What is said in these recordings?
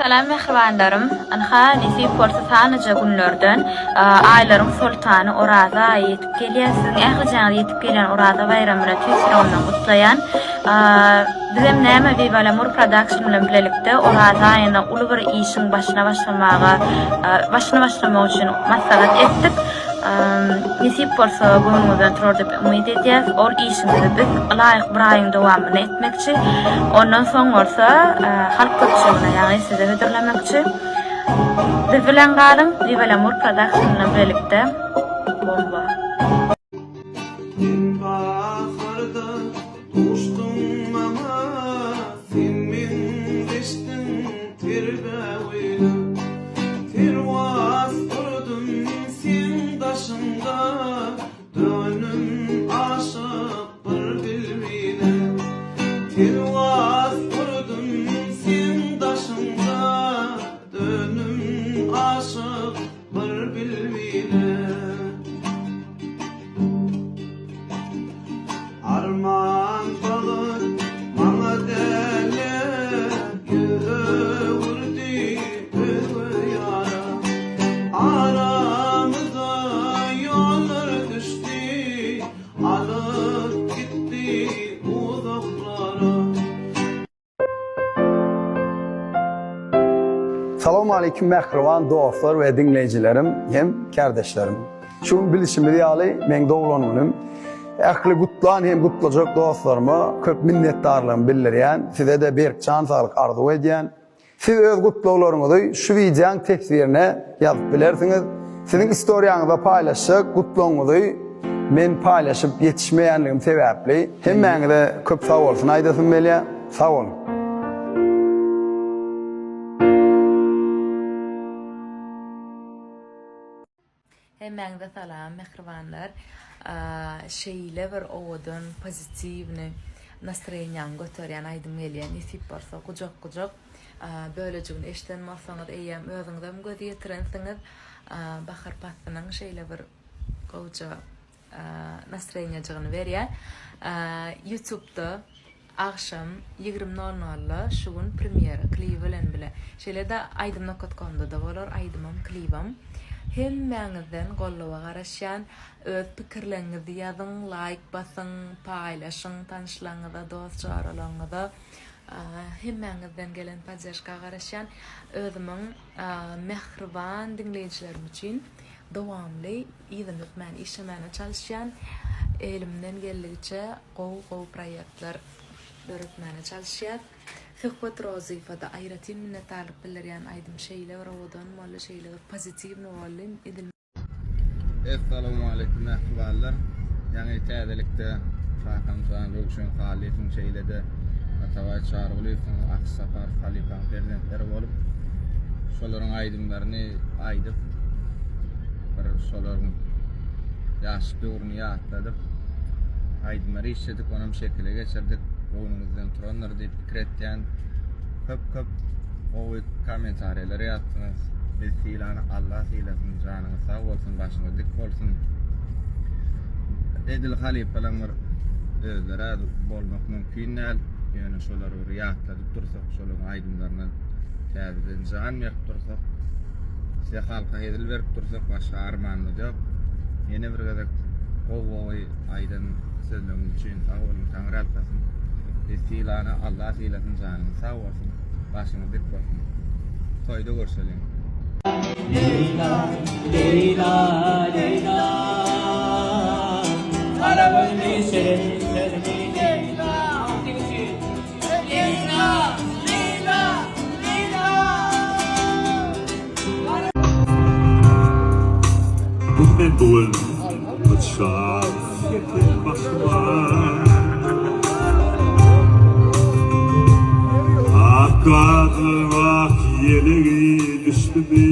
Salam mähribanlarym! Ynha, nesip bolsa sanlyja günlerden aýlaryň soltany Oraza aýy ýetip gelýär. Siziň ählijaňyzy ýetip gelýän Oraza baýramy bilen tüýs ýüregimden gutlaýan. Bizem näme Viva Lamur Production bilen bilelikde Oraza aýynda uly bir işiň başyna başlamaga başyny başlamak üçin maslahat etdik. Nesip bolsa göwnüňizden turar diýip umyt edýäs. Ol işimizi biz ylaýyk bir aýyň dowamynda etmekçi. Ondan soň bolsa halk köpçüligine ýagny size hödürlemekçi. Biz bilen galyň Viva Lamur Production bilen bilelikde bomba. Sen baharda duşduň maňa, Sen meňzeşdiň ter bägüle. Perwaz gurdum seň daşyňda, Döndüm aşyk bir bilbile. Perwaz gurdum seň daşyňda, Döndüm aşyk bir bilbile. Arman bagyt maňa däle, Ýüz öwürdi özge ýara. Aramyza ýollar düşdi, Alyp gitdi uzaklara. Salowmaleýkim mähriban dostlar we diňleýjilerim hem kärdeşlerim. Şu gün bilişimiz ýaly meň doglan günüm. Ähli gutlan hem gutlajak dostlaryma köp minnetdarlygymy bildirýän. Size-de berk jan saglyk arzuw edýän. Siz öz gutlaglaryňyzy şu wideoň teswirine ýazyp bilersiňiz. Siziň istoriýaňyzda paýlaşjak gutlagyňyzy men paýlaşyp ýetişmeýänligim sebäpli hemmäňize köp sag bolsun aýdasym gelýär. Sag boluň. Hemmäňize salam mähribanlar. Şeýle bir owadan pozitiwny nastroýeniýaňy göterýän aýdym gelýär nesip bolsa gujak gujak. Bölejigini eşiden bolsaňyz eýýäm özüňizem göz ýetirensiňiz. Bahar paslynyň şeýle bir gowja nastroýeniýajygyny berýär. Ýutubda agşam 20 nol nolda şu gün premýera klibi bilen bile. Şeýle-de aýdym nokat komda-da bolar aýdymam klibam. Hemmäňizden goldawa garaşýan. Öz pikirleriňizi ýazyň, laýk basyň, paýlaşyň tanyşlaryňyza, dost-joralaryňyza. Hemmäňizden gelen podderžka garaşýan. Özümiň mähriban diňleýjilerim üçin dowamly yzyny üzmän işlemäne çalyşýan. Elimden geldigiçe gowy gowy proýektler döretmäne çalyşýas. Söhbet Rozyýewada aýratyn minnetdarlyk bildirýän aýdym şeýle bir owadan boldy şeýle bir pozitiwnyý boldy edil Essalawmaleýkum mähribanlar. Ýaňy täzelikde Kakamjan Röwşen Halyýewiň şeýle-de Atabaý Çarygulyýewiň Aky Saparow halypaň perzentleri bolup şolaryň aýdymlaryny aýdyp bir şolaryň ýaşlyk döwrüni ýatladyp aýdymlary işledik onam şekile geçirdik göwnüňizden turandyr diýip pikir etýän köp köp gowy kommentariýalar ýazdyňyz biz sylany Allah sylasyn janyňyz sag bolsun başyňyz dik bolsun edil halypalaň bir özleri bolmak mümkin däl ýöne şolary bir ýatladyp dursak şolaryň aýdymlaryna täzeden jan berip dursak size halka hezil berip dursak başga armanymyz ýok. Ýene bir gezek gowy gowy aýdan sözleriňiz üçin sag boluň Taňry ýalkasyn. Biz sylana Allah sylasyn janyňyz sag bolsun başyňyz dik bolsun. Toýda görşeliň. Leýla, Leýla, Leýla Gara gözli şirin sözli Leýla Leýla, Leýla, Leýla. Bu men bu gün pyçak seper başyma. Ak garlaryň ak ýelegi düşdümi?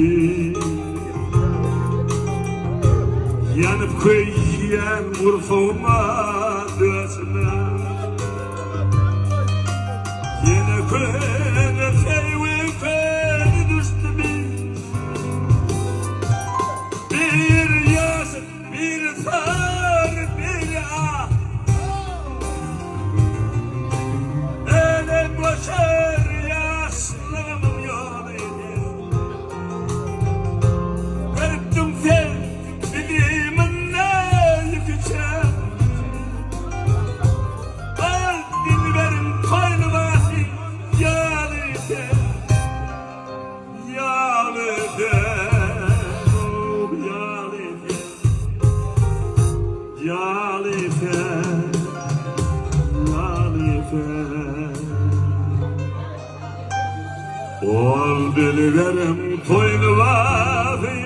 Ýanyp köýýän gursagyma döşüme. Ýene köne serwi köne düşdümi? Bir ýaşyl, bir sary, bir ak. Älem göçer ýaşlygymyň ýoly. Ýaly sen, ýaly sen. Ol dilberim toý lybasy.